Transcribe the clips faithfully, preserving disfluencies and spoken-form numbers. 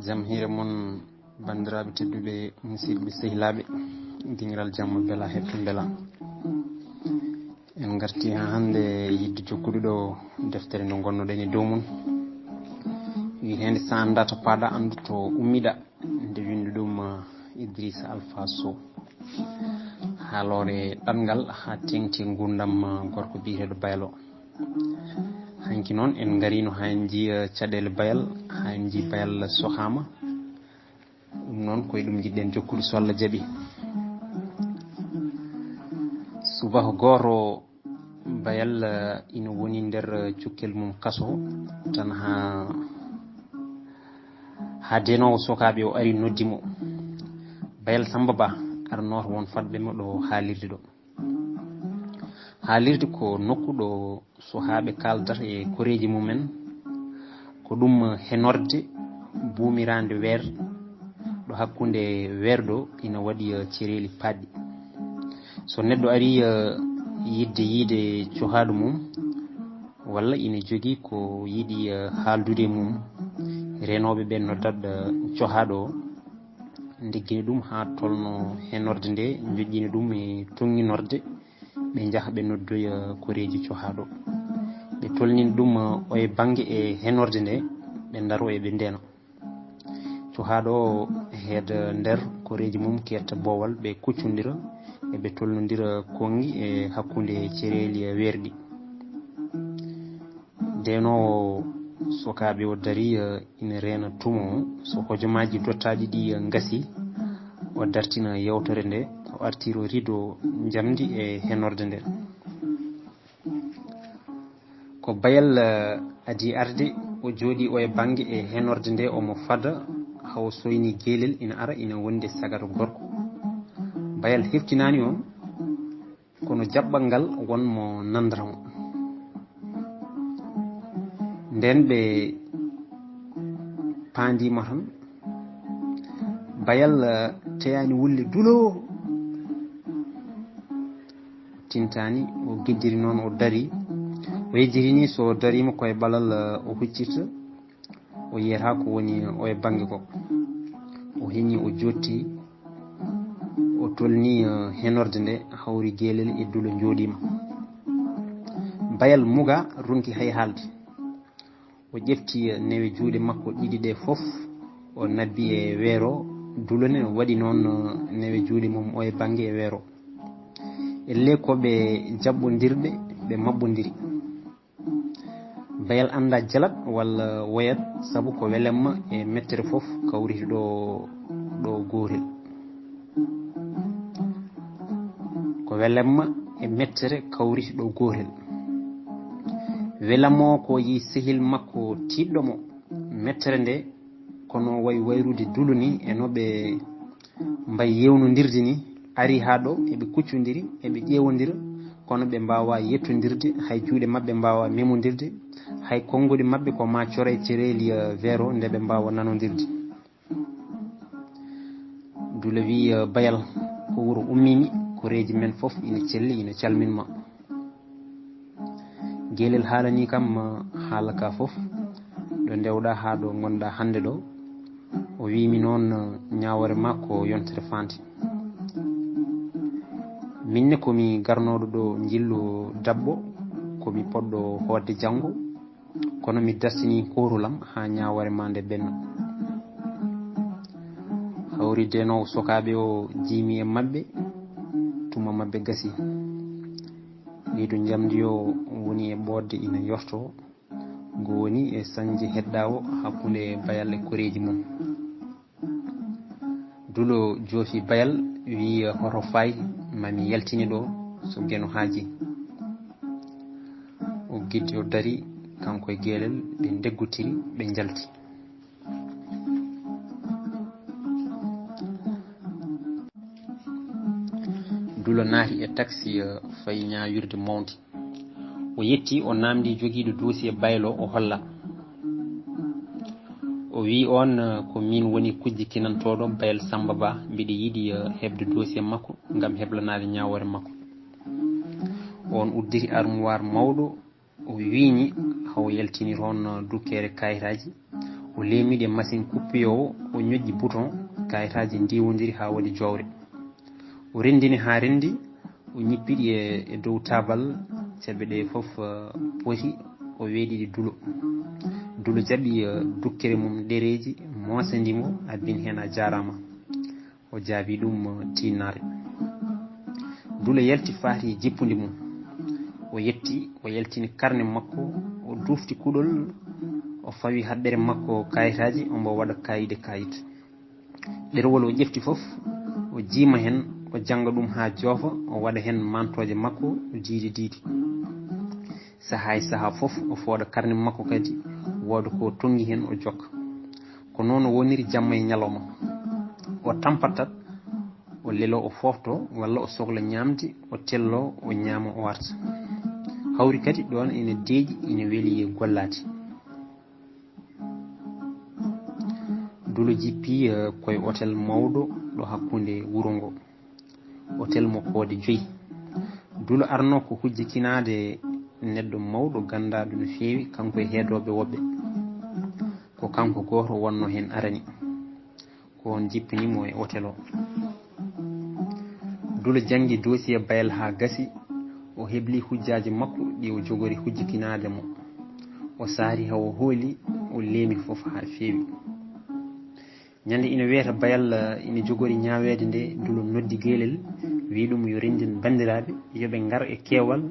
Jam hiire mon, banndiraaɓe tedduɓe, musidɓe, sehilaaɓe, dingiral jamma bela heɓɓe bela. En ngarti haa hannde yidde jokkude ɗo deftere nde ngonnoɗen e dow mum. Wiyeteende "So a anndaa to paaɗa, anndu to ummiɗa", nde winndi ɗum, uh, Idrissa Alpha Sow. Haaloore ɗanngal haa teeŋti nguurndam, uh, gorko biyeteeɗo Bayal o. Hanki noon en ngariino haa en njii, uh, caɗeele Bayal, haa en njii Bayal sohaama. Ɗum noon ko e ɗum njiɗɗen jokkude so Allah jaɓi. Subaka gooto Bayal, uh, ina woni nder, uh, cukkel mum kaso tan haa, haa deenoowo sokaaɓe o ari noddi mo. Bayal Samba Ba arnooto won fadɓe mo ɗo haalirde ɗo. Haalirde ko nokku ɗo sokaaɓe kaaldata e koreeji mumen. Ko ɗum henorde buumiraande weer ɗo hakkunde weer ɗo ina waɗi, eh, cereeli paɗɗi. So neɗɗo ari, eh, yiɗde yiide cohaaɗo mum, walla ina jogii ko yiɗi, eh, haaldude e mum, reenooɓe ɓe noddat, eh, cohaaɗo o, ndeggina ɗum haa tolno henorde nde, njoƴƴina ɗum e tuŋŋinorde, ɓe njaha ɓe noddoya koreeji cohaaɗo. Ɓe tolnina ɗum, eh, oye bannge e henorde nde, ɓe ndaro e ɓe ndeena. Cohaaɗo o heeda nder koreeji mum ketta boowal, ɓe kuccondira, e ɓe tolnondira konngi e hakkunde cereeli weerɗi. Deenoowo sokaaɓe o darii, eh, ina reena tumo o. So hojomaaji dottaaɗi ɗi, eh, ngasi, o dartina yewtere nde, o artiro rido njamndi e henorde nde. Ko Bayal, eh, adii arde, o jooɗii o e bannge e henorde nde, omo fada, haa o sooynii geelel ina ara, ina wondi e sagata gorko. Bayal heftinaani o, kono jaɓɓal ngal won mo nanndata mo. Ndeen ɓe paandiima tan, Bayal, eh, teyaani wulle dulo. Tintaani, o giddiri noon, o darii. O yejjiri ni, so dariima ko e ɓalal, eh, o huccirta. O yiyata ko woni oye bannge ko. O heñi, o jootti, o tolni, eh, henorde nde, hawri geelel e dulo njooɗiima. Bayal Muga ronki hay haalde. O ƴefti, eh, newe juuɗe makko ɗiɗi ɗe fof, o nabbi e weero. Dulo ne waɗi noon, eh, newe juuɗe mum oye bannge e weero. Ellee ko ɓe jaɓɓondirɓe, ɓe maɓɓondiri. Bayal anndaa jalat walla woyat, sabu ko welemma e mettere fof kawriti ɗo, ɗo gootel. Ko welemma e mettere kawriti ɗo gootel. Welamma o ko yii sehil makko tiiɗɗo mo. Mettere nde, kono wayi wayrude dulo ni, e no ɓe mbayi yewnondirde ni, ari haa ɗo, eɓe kuccondiri, eɓe ƴeewondira, kono ɓe mbaawaa yettondirde, hay juuɗe maɓɓe mbaawaa memondirde, hay konnguɗi maɓɓe ko maa cora e cereeli, eh, weero nde ɓe mbaawa nanondirde. Dulo wii, eh, Bayal, ko wuro ummiimi, koreeji men fof ina celli, ina calmin ma. Geelel haalanii kam, eh, haala ka fof, ɗo ndewɗaa haa ɗo ngonɗaa hannde ɗo. O wii mi noon, eh, ñaawoore ma ko yontere faande. Min ne ko mi garnooɗo ɗo njillu dabbo, ko mi poɗɗo hootde janngo, kono mi dartinii koorol am haa ñaawoore ma nde ɓenna. Hawri deenoowo sokaaɓe o jiimi e maɓɓe, tuma maɓɓe gasi. Riido njamndi o woni e ɓoodde ina yortoo, ngo woni e sañde heddaawo hakkunde Bayal e koreeji mum. Dulo joofi Bayal, wii, "Hoto faay, ma mi yaltini ɗo so Geno haajii." O giddi, o darii, kanko e geelel, ɓe ndeggotiri, ɓe njalti. Dulo naati e taksi, eh, fayi ñaawirde mawnde. O yetti, o naamndi jogiiɗo dossier Bayal o, o holla. O wii oon, eh, "Ko miin woni kujje kinantooɗo Bayal Samba Ba, mbiɗa yiɗi, eh, heɓde dossier makko ngam heblanaade ñaawoore makko." Oon udditi armoire mawɗo, o wiiñi, haa o yaltini toon, eh, dukkeere kaayitaaji. O leemi ɗe masin kuppiyoowo, o ñoƴƴi buton, kayitaaji ndiwondiri haa waɗi jowre. O renndini haa renndi, o ñippi ɗi e, e dow taabal, ceɓe ɗe fof, eh, poti, o weeɗi ɗi Dulo. Dulo jaɓi, eh, dukkere mum ɗereeji, moosandi mo, abbin heen a jaaraama. O jaabi ɗum, eh, tiinnaare. Dulo yalti faati jippundi mum. O yetti, o yaltini karne makko, o dufti kuɗol, o fawi haɓɓere makko kayitaaji, omo waɗa kayide kayit. Ɗerewol o ƴefti fof, o jiima heen, o jannga ɗum haa joofa, o waɗa heen mantooje makko, o diidi diidi. Sahaa e sahaa fof, o fooɗa karne makko kadi, wooda ko tonngi heen, o jokka. Ko noon o woniri jamma e ñalawma. O tampat tan, o leloo, o foofto, walla o sokla ñaamde, o telloo, o ñaama, o warta. Hawri kadi ɗoon ina deeƴi, ina weli gollaade. Dulo jippi, eh, koye otel mawɗo ɗo hakkunde wuro ngo. Otel mo koode joyi. Dulo arno ko hujjikinaade neɗɗo mawɗo ganndaaɗo no feewi, kanko e heedooɓe woɓɓe. Ko kanko gooto wonno heen arani. Ko on jippini mo e otel o. Dulo janngi dossier Bayal haa gasi, o hebli hujjaaji makko ɗi o jogori hujjikinaade mo. O saari haa o hooli, o leemi fof haa feewi. Ñande ina weeta Bayal, eh, ina jogori ñaaweede nde, Dulo noddi Geelel, wi ɗum yo renndin banndiraaɓe, yo ɓe ngar e keewal,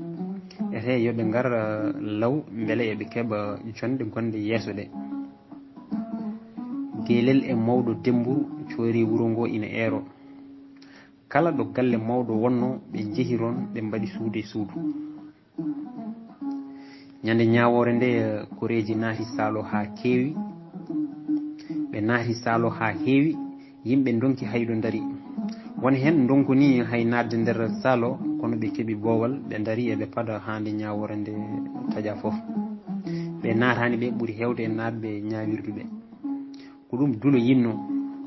ete yo ɓe ngar, eh, law, mbele eɓe keɓa jonde gonde yeeso ɗe. Geelel e mawɗo Demmburu coori wuro ngo ina eero. Kala ɗo galle mawɗo wonno, ɓe njehi toon, ɓe mbaɗi suudu e suudu. Ñande ñaawoore nde, eh, koreeji naati saalo haa keewi. Ɓe naati saalo haa heewi, yimɓe ndonki hay ɗo ndari. Won heen ndonkuni hay naatde nder saalo, kono ɓe keɓi boowal, ɓe ndari eɓe pada haa nde ñaawoore nde taƴa fof. Ɓe naataani ɓe ɓuri heewde e naatɓe ñaawirduɓe. Ko ɗum Dulo yinno.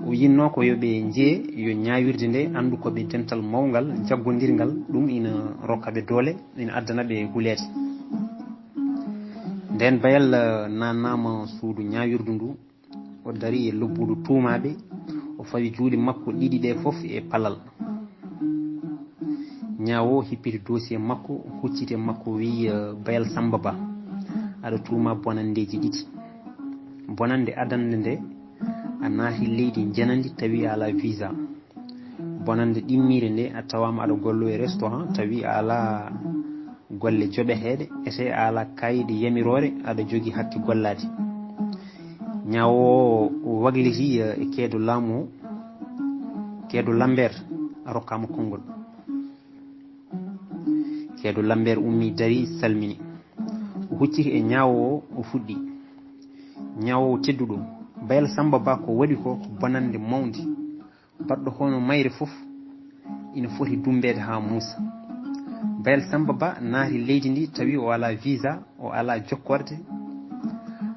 O yinno ko yo ɓe njee yo ñaawirde nde anndu ko ɓe dental mawngal, jaggondirngal, ɗum ina rokka ɓe doole, ina addana ɓe huleede. Ndeen Bayal, eh, naannaama suudu ñaawirdu ndu, o dari e lobbudu tuumaaɓe, o fawi juuɗe makko ɗiɗi ɗe fof e palal. Ñaawo hippiti dossier makko, hucciti e makko, wiyi, eh, Bayal Samba Ba, aɗa tuuma bonanndeeji ɗiɗi. Bonannde adannde nde, a naati leydi njanandi tawi a alaa visa. Bonannde ɗimmiire nde, a tawaama aɗa gollo e restaurant tawi a alaa golle joɓeteeɗe, ete a alaa kayit yamiroore, aɗa jogii hakke gollaade. Ñaawo o wakliti, eh, e keedo laamu o, keedo Lambert, a rokkaama konngol. Keedo Lambert ummi dari salmini. O hucciti e ñaawo o, o fuɗɗi. Ñaawo tedduɗo, Bayal Samba Ba ko waɗi ko, ko bonannde mawnde. Baɗɗo hono mayre fof ina foti dummbeede haa muusa. Bayal Samba Ba naati leydi ndi tawi o alaa visa, o alaa jokkorde.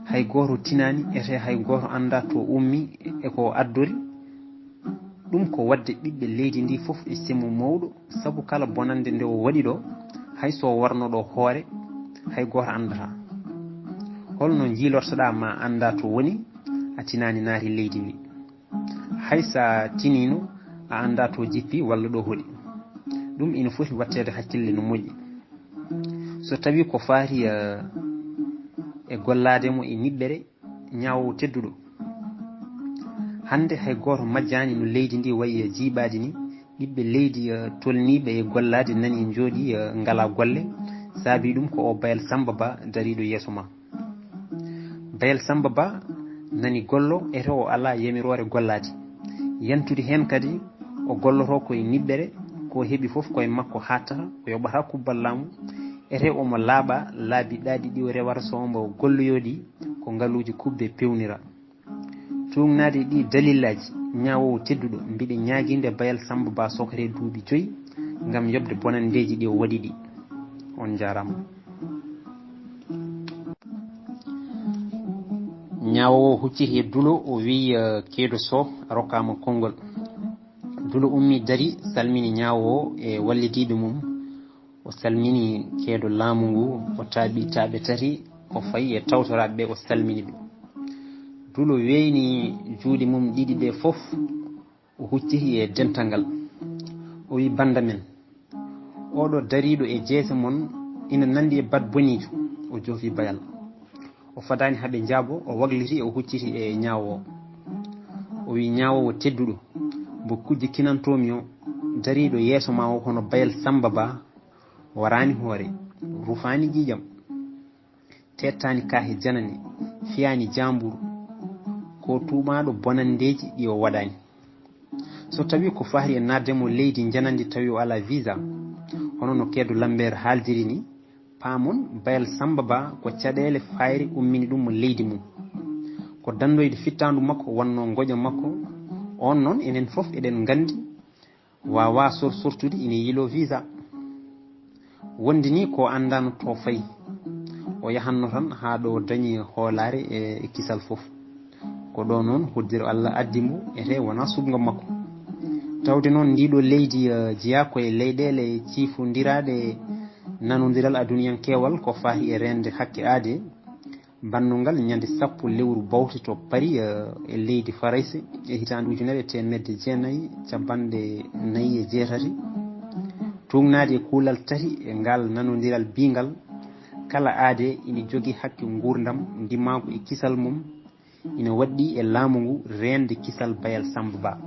Hay gooto tinaani, ete hay gooto anndaa to ummi e ko o addori. Ɗum ko waɗde ɓiɓɓe leydi ndi fof e semo mawɗo, sabu kala bonannde nde o waɗi ɗo, hay so o warno ɗo hoore, hay gooto anndataa. Holno njiilortoɗaa ma anndaa to woni, a tinaani naati leydi ndi? Hay so a tiniino, a anndaa to jippi walla ɗo hoɗi. Ɗum ina foti waɗteede hakkille no moƴƴi. So tawii ko faati, eh, e gollaade mo e niɓɓere, ñaawo tedduɗo. Hannde hay gooto majjaani no leydi ndi wayi e jiiɓaade ni. Ɓiɓɓe leydi, eh, tolniiɓe e gollaade nani njooɗi, eh, ngalaa golle. Saabii ɗum ko o Bayal Samba Ba dariiɗo yeeso ma. Bayal Samba Ba nani gollo, ete o alaa yamiroore gollaade. Yantude heen kadi, o golloto ko e niɓɓere, ko heɓi fof ko e makko haattata, o yoɓata kubbal laamu. Ete omo laaɓa laabi ɗaɗi ɗi o rewata so omo golloyoo ɗi, ko ngaluuji kuɓɓe peewnira. Tuugnaade e ɗii dalillaaji, ñaawoowo tedduɗo, mbiɗa ñaagiinde Bayal Samba Ba sokre duuɓi joyi ngam yoɓde bonanndeeji ɗi o waɗi ɗi. On njaaraama. Ñaawoowo hucciti e Dulo, o wiyi, eh, Keedo Soh, a rokkaama konngol. Dulo ummii dari, salmini ñaawoowo e wallidiiɓe mum. O salmini keedo laamu ngu, o taaɓi taaɓe tati, o fayi e tawtoraaɓe ɓe, o salmini ɓe. Dulo weeyni juuɗe mum ɗiɗi ɗe fof, o hucciti e dental ngal. O wi, "Bannda men, oɗo dariiɗo e jeese mon ina nanndi e bat boniijo." O joofi bayal. O fadaani haa ɓe njaabo, o wakliti, o hucciti e ñaawo o. O wi, "Ñaawo tedduɗo, mbo kujje kinantoomi o, dariiɗo yeeso ma o hono bayal Sammba Ba, waraani hoore, rufaani ƴiiƴam, teettaani kaahe janane, fiyaani jaamburu, ko tuumaaɗo bonanndeeji ɗi o waɗaani. So tawii ko fahri e naatde mo leydi njanandi tawi o alaa visa, hono no keedo Lambert haaldiri ni, paamon bayal Sammba Ba ko caɗeele fayre ummini ɗum mo leydi mum. Ko danndoyde fittaandu makko wonnoo ngoƴa makko, oon noon enen fof eɗen nganndi waawaa sor sortude ina yiiloo visa. Wonde ni ko anndaano to fayi, o yahanno tan haa ɗo dañi hoolaare e, e kisal fof. Ko ɗo noon hoddiro Allah addi mbo, ete wonaa suɓngo makko. Tawde noon ndiɗo leydi, eh, jeyaa ko e leyɗeele ciifondiraaɗe nanondiral aduniyankeewal ko faati e reende hakke aadee, bannungal ñande sappo lewru bawte to Paris, eh, e leydi Farayse e hitaande ujunere e teemedde jeenayi capanɗe nayi e jeetati. Tuugnaade e kuulal tati e ngal nanondiral biyngal, kala aadee ina jogii hakke nguurndam ndimaagu e kisal mum, ina waɗɗii e laamu ngu reende kisal bayal Sammba Ba.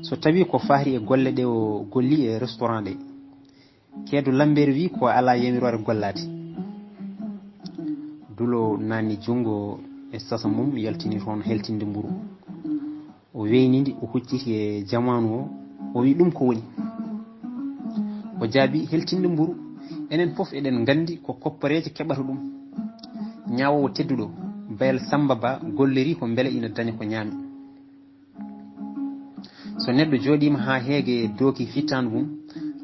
So tawii ko fahri e golle ɗe o golli e restaurant ɗe, keedo Lambert wi ko alaa yamiroore gollaade. Dulo naanni junngo e sasa mum, yaltini toon heltinde mburu. O weynidi, o hucciti e jamaanu o, o wi, "Ɗum ko woni?" O jaabi, "Heltinde mburu, enen fof eɗen nganndi ko koppareeje keɓata ɗum. Ñaawoowo tedduɗo, bayal Sammba Ba golliri ko mbele ina daña ko ñaami." So neɗɗo jooɗiima haa heege dooki fittaandu mum,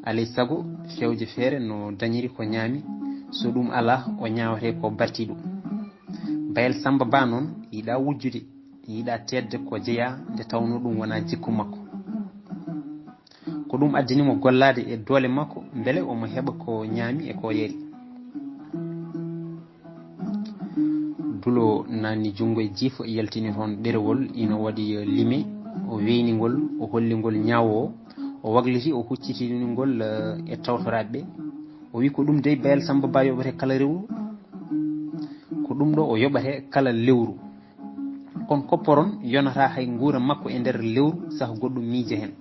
alay sago fewje feere no dañiri ko ñaami, so ɗum alaa, o ñaawete ko bartiiɗo. Bayal Sammba Ba noon yiɗaa wujjude, yiɗaa teetde ko jeyaa, nde tawnoo ɗum wonaa jikku makko. Ko ɗum addani mo gollaade e doole makko, mbele omo heɓa ko ñaami e ko yari. Dulo naanni junngo e jiifo, yaltini toon ɗerewol, ina waɗi, eh, lime, o weyni ngol, o holli ngol ñaawo o, o wakliti, o huccitini ngol, eh, e tawtoraaɓe ɓe. O wi, "Ko ɗum dey bayal Sammba Ba yoɓate kala lewru. Ko ɗum ɗo o yoɓate kala lewru. Kono kopporon yonataa hay nguura makko e nder lewru, saka goɗɗum miije heen."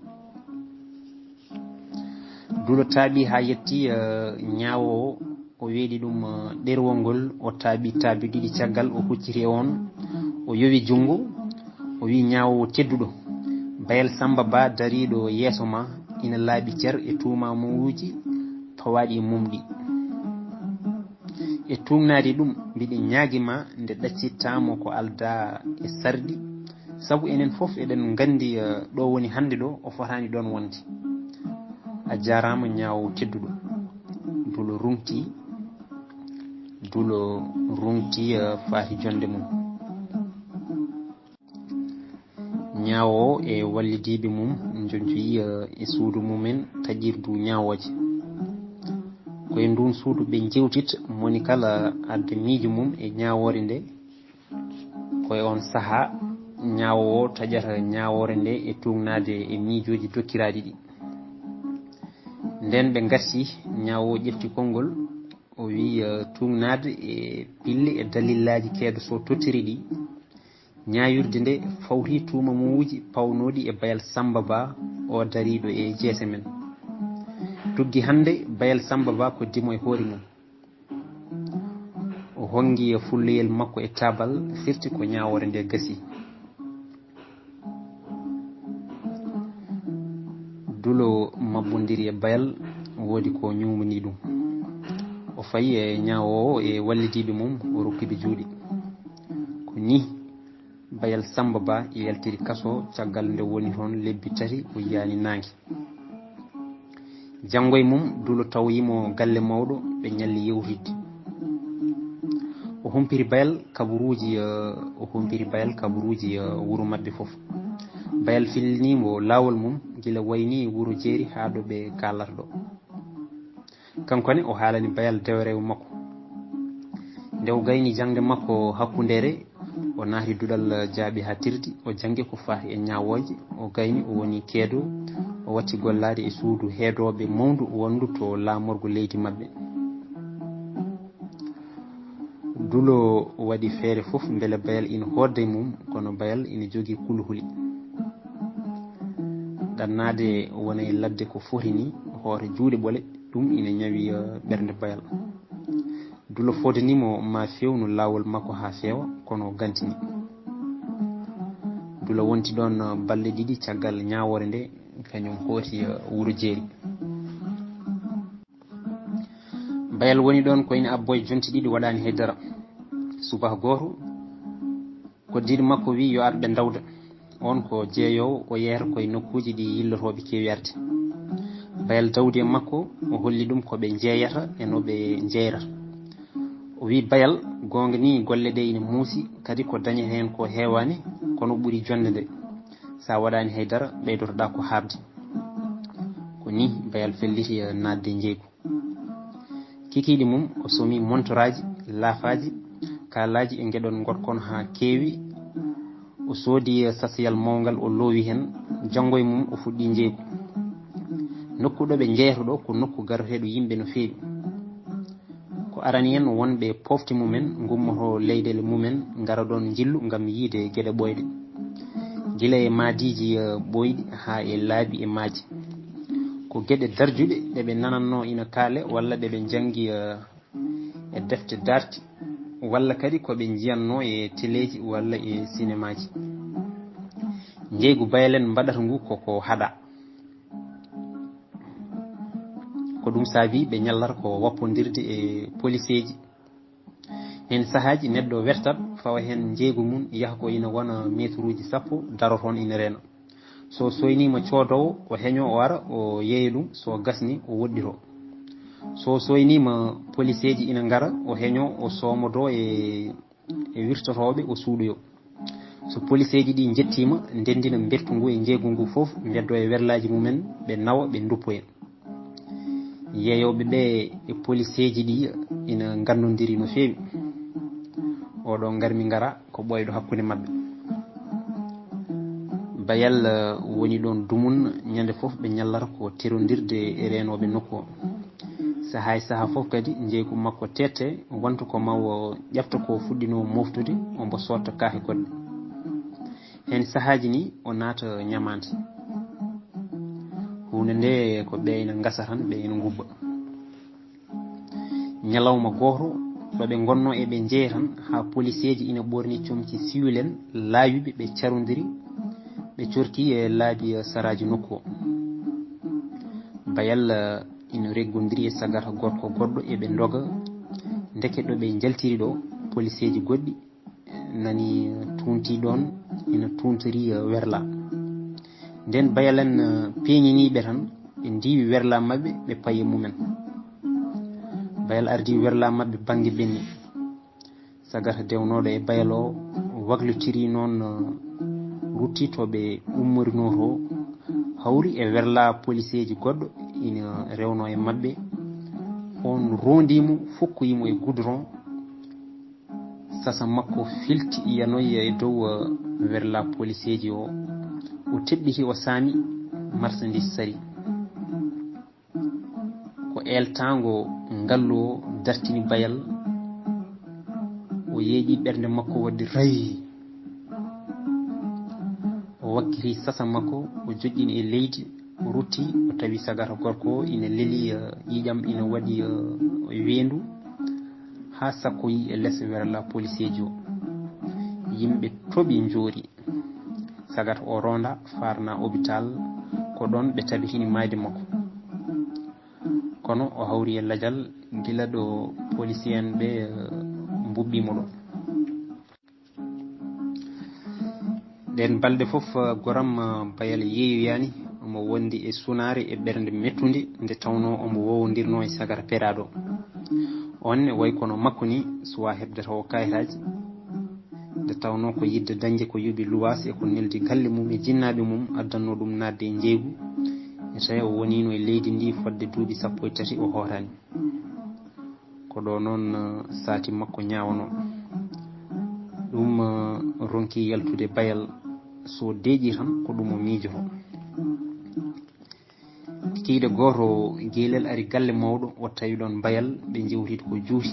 Dulo taaɓi haa yetti, eh, ñaawo o, o weeɗi ɗum, eh, ɗerewol ngol, o taaɓi taaɓe ɗiɗi caggal, o hucciti e oon, o yowi junngo, o wi, "Ñaawoowo tedduɗo, bayal Sammba Ba dariiɗo yeeso ma ina laaɓi cer e tuumaamuuji pawaaɗi e mum ɗi. E tuugnaade ɗum, mbiɗa ñaagi ma nde ɗaccittaamo ko aldaa e sarɗi, sabu enen fof eɗen nganndi, eh, ɗo woni hannde ɗo, o fotaani ɗoon wonde. A jaaraama ñaawo tedduɗo." Dulo ruŋti, dulo ruŋti, eh, faati jonnde mum. Ñaawo o e wallidiiɓe mum njoncoyi, eh, e suudu mumen taƴirdu ñaawooje. Ko e nduun suudu ɓe njewtit, moni kala adda miijo mum e ñaawoore nde. Ko e oon sahaa, ñaawo o taƴata ñaawoore nde e tuugnaade e miijooji dokkiraaɗi ɗi. Ndeen ɓe ngarti, ñaawo o ƴefti konngol, o wi, eh, tuugnaade e pille e dalillaaji keedo so tottiri ɗi, ñaawirde nde fawti tuumamuuji pawnooɗi e bayal Sammba Ba o dariiɗo e jeese men. Tuggi hannde bayal Sammba Ba ko dimo e hoore mum. O honngi e fulloyel makko e taabal, firti ko ñaawoore nde gasi. Dulo mabbondiri e bayal, woodi ko ñuumani ɗum. O fayi e ñaawoowo e wallidiiɓe mum, o rokki ɓe juuɗe. Ko nii bayal Sammba Ba yaltiri kaso caggal nde woni toon lebbi tati, o yiyaani naange. Janngo e mum, Dulo tawoyi mo galle mawɗo, ɓe ñalli yewtidde. O humpiti bayal kaburuuji, eh, o humpiti bayal kaburuuji, eh, wuro maɓɓe fof. Bayal fillini mo laawol mum, gila wayni wuro jeeri haa ɗo ɓe kaalata ɗo. Kanko ne, o haalani bayal dewreewo makko. Nde o gayni jaŋde makko hakkundeere, o naati duɗal jaaɓi haa tirdi, o janngi ko faati e ñaawooje, o gayni, o woni keedo, o watti gollaade e suudu heedooɓe mawndu wonndu to laamorgo leydi maɓɓe. Dulo waɗi feere fof mbele Bayal ina hoodda e mum, kono Bayal ina jogii kulhuli. Ɗannaade wona e ladde ko foti ni, hoore juuɗe ɓole, ɗum ina ñawi, eh, ɓernde Bayal. Dulo fodani mo ma fewnu laawol makko haa feewa, kono o gantini. Dulo wonti ɗoon, eh, balɗe ɗiɗi caggal ñaawoore nde, kañum hooti, eh, wuro Jeeri. Bayal woni ɗoon ko ina abbo e jonte ɗiɗi waɗaani hay dara. Subaka gooto, koddiiɗo makko wi yo ar ɓe ndawda. Oon ko jeeyoowo, o yeeyata ko e nokkuuji ɗi yillotooɓe keewi arde. Bayal dawdi e makko, o holli ɗum ko ɓe njeeyata e no ɓe njeeyrata. O wi Bayal, goonga ni golle ɗe ina muusi, kadi ko dañata heen ko heewaani, kono ɓuri jonnde nde. So a waɗaani hay dara, ɓeydotoɗaa ko haaɓde. Ko ni Bayal felliti, eh, naatde njeeygu. Kikiiɗe mum, o somi montoraaji, laafaaji, kaalaaji e ngeɗon ngoɗkon haa keewi. O soodi sasayal mawngal, o loowi heen. Janngo e mum, o fuɗɗi njeeygu. Nokku ɗo ɓe njeeyata ɗo ko nokku garoteeɗo yimɓe no feewi. Ko arani en wonɓe pofte mumen, ngummoto leyɗeele mumen, ngara ɗoon njillu ngam yiyde geɗe ɓooyɗe. Gila e maadiiji, eh, ɓooyɗi haa e laabi e maaji. Ko geɗe darjuɗe ɗe ɓe nanannoo ina kaale walla ɗe ɓe njanngi, eh, e defte darti walla kadi ko ɓe njiyannoo e teleeji walla e sinemaaji. Njeeygu Bayal en mbaɗata ngu ko ko haɗa. Ko ɗum saabi ɓe ñallata ko wappondirde e poliseeji. Heen sahaaji neɗɗo wertat fawa heen njeeygu mum yaha ko ina wona meeturuuji sappo, daro toon ina reena. So soyniima coodoowo, o heñoo o ara, o yeeya ɗum, so gasni o woɗɗitoo. So soyniima poliseeji ina ngara, o heñoo o soomodoo e, e wirtotooɓe o suuɗoyoo. So poliseeji ɗi njettiima, ndenndina mbertu ngu e njeeygu ngu fof, mbeddoo e werlaaji mumen, ɓe nawa, ɓe nduppoya. Yeeyooɓe ɓe e poliseeji ɗi ina nganndondiri no feewi. Oɗo ngarmi ngara ko ɓooyɗo hakkunde maɓɓe. Bayal, eh, woni ɗoon dumun, ñande fof ɓe ñallata ko terondirde e reenooɓe nokku o. Sahaa e sahaa fof kadi njeeygu makko teette, wonta ko ma o ƴefta ko fuɗɗinoo mooftude, ombo sootta kaake goɗɗe. Heen sahaaji ni o naata ñamaande. Huunde nde ko ɓe ina ngasa tan, ɓe ina ngubba. Ñalawma gooto, ɗo ɓe ngonnoo e ɓe njeeya tan, haa poliseeji ina ɓoorni comci siwil en laawuɓe, ɓe carondiri, ɓe corki e laabi saraaji nokku o. Bayal, eh, ina reggondiri e sagata gorko goɗɗo, eɓe ndoga. Ndeke ɗo ɓe njaltiri ɗo, poliseeji goɗɗi nani tuunti ɗoon, ina tuuntori, eh, werla. Nden Bayal en, eh, peeñinii ɓe tan, ɓe ndiiwi werla maɓɓe, ɓe payi e mumen. Bayal ardii werla maɓɓe bannge benni. Sagata dewnooɗo e Bayal o waklitiri noon, eh, rutti to ɓe ummorinoo to, hawri e werla poliseeji goɗɗo ina rewnoo e maɓɓe. Oon roondii mo, fokkoyi mo e goudron. Sasa makko filti yanoyi e dow, eh, werla poliseeji o. O teɓɓiti, o saami, marchandise sari. Ko eeltaango ngallu o dartini Bayal. O yeeƴi ɓernde makko waɗde ray. O wakkiti sasa makko, o joƴƴini e leydi, o rutti, o tawi sagata gorko o ina leli, eh, ƴiiƴam ina waɗi, eh, weendu, haa sakkoyi e les werla poliseeji o. Yimɓe toɓi njoori. Sagata o ronda, farna hôpital, ko ɗoon ɓe tabitini maayde makko. Kono o hawri e lajal gila ɗo policier en ɓe, eh, mbubbi mo ɗo. Ɗeen balɗe fof, eh, goram, eh, Bayal yeeyoyaani, omo wondi e sunaare e ɓernde mettunde, nde tawnoo omo woowondirnoo e sagata peraaɗo. Oon ne, way kono makko ni, suwaa heɓde tawo kayitaaji, nde tawnoo ko yiɗde dañde ko yoɓi luwaas e ko neldi galle mum e jinnaaɓe mum addannoo ɗum naatde e njeeygu, e tawi o woniino e leydi ndi fodde duuɓi sappo e tati o hooraani. Ko Ko ɗo noon, eh, saati makko ñaawano. Ɗum, eh, ronki yaltude Bayal, so deeƴi tan ko ɗum o miijoto. Kikiiɗe gooto, Geelel ari galle mawɗo, o tawi ɗoon Bayal, ɓe njewtidi ko juuti.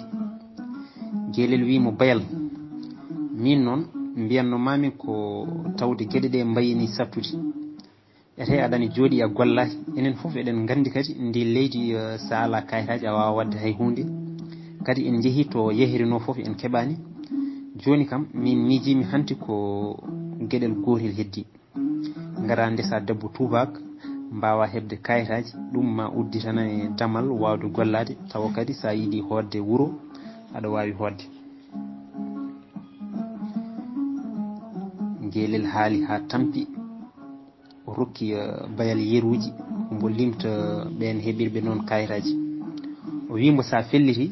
Geelel wii mo, "Bayal, miin noon mbiyatno maami ko tawde geɗe ɗe mbayi ni sattude. Ete aɗa ni jooɗi a gollaaki. Enen fof eɗen nganndi kadi ndi leydi, eh, so a alaa kayitaaji a waawaa waɗde hay huunde. Kadi en njehii to yehirinoo fof en keɓaani. Jooni kam min miijiimi hanti ko geɗel gootel heddi. Ngara ndesa debbo tuubaak mbaawa heɓde kayitaaji, ɗum ma udditana e damal waawde gollaade, tawa kadi so a yiɗi hootde wuro aɗa waawi hootde." Geelel haali haa tampi. O rokki, eh, Bayal yeruuji, mbo limta ɓeen heɓirɓe noon kayitaaji. O wii mbo, "So a felliti,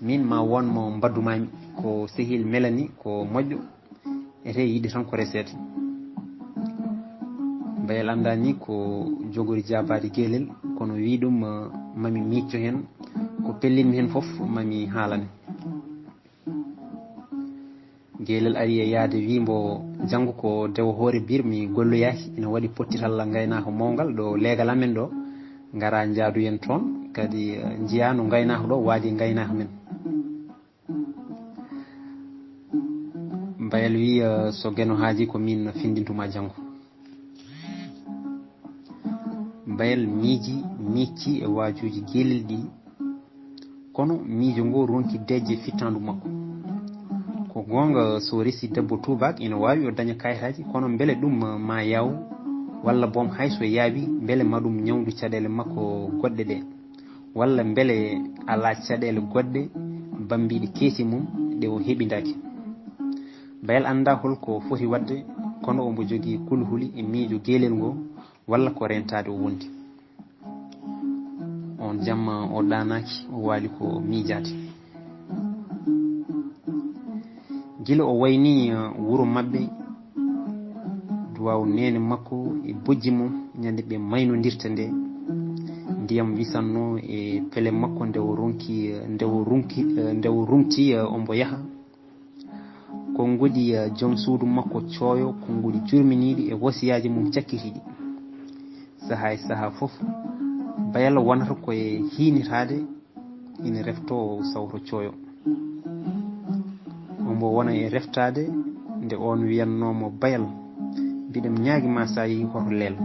min ma won mo mbaddu maami, ko sehil Melani, ko moƴƴo, ete yiɗi tan ko reseede." Bayal anndaa ni ko jogori jaabaade Geelel, kono wii ɗum, eh, mami miicco heen, ko pellinmi heen fof mami haalane. Geelel ari e yahde wii mbo, "Janngo ko dewo hoore biir mi golloyaaki, ina waɗi pottital ngaynaako mawngal ɗo leegal amen ɗo, ngara njaaduyen toon, kadi, eh, njiyaa no ngaynaako ɗo waadi ngaynaako men." Bayal wii, eh, "So Geno haaji ko min findintuma janngo." Bayal miiji, miijti e waajuuji Geelel ɗi, kono miijo ngo ronki deeƴde fittaandu makko. Ko goonga, so resi debbo tuubaak ina waawi o daña kayitaaji, kono mbele ɗum ma yaaw, walla boom hay so yaawi, mbele ma ɗum ñawndu caɗeele makko goɗɗe ɗe, walla mbele alaa caɗeele goɗɗe bambiiɗe keesi mum ɗe o heɓindaaki. Bayal anndaa hol ko foti waɗde, kono omo jogii kulhuli e miijo Geelel ngo, walla ko rentaade o wondi. Oon jamma o ɗaanaaki, o waali ko miijaade. Gila o wayni, eh, wuro maɓɓe, duwaaw neene makko e bojji mum, ñande ɓe maynondirta nde, ndiyam wisanno e pele makko nde o ronki, eh, nde o runki, eh, nde o runti, eh, ombo yaha. Konnguɗi, eh, joom suudu makko cooyo, konnguɗi jurminiiɗi e wasiyaaji mum cakkitiiɗi. Sahaa e sahaa fof, Bayal wonata ko e hiinitaade, ina reftoo sawto cooyo. Ombo wona e reftaade nde oon wiyannoo mo, "Bayal, mbiɗa mi ñaagi ma so a yehii hoto leel."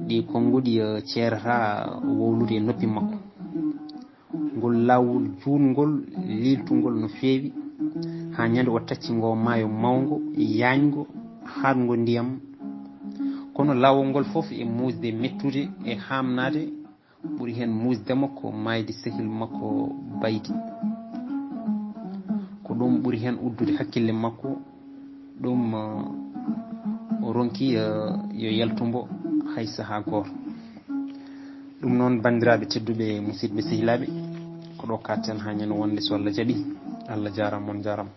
Ɗi konnguɗi, eh, ceerata wowlude e noppi makko. Ngol laawol juutngol, liiltungol no feewi, haa ñande o tacci ngo maayo mawngo, yaañngo, haaɗngo ndiyam. Kono laawol ngol fof e muusde mettude e haamnaade, ɓuri heen muusde mo ko maayde sehil makko Baydi. Ko ɗum ɓuri heen uddude hakkille makko, ɗum, eh, o ronki, eh, yo yaltu mbo hay sahaa gooto. Ɗum noon, banndiraaɓe tedduɓe, musidɓe sehilaaɓe, ko ɗo kaaɗten haa ñande wonde so Allah jaɓi. Allah jaaraama, on jaaraama.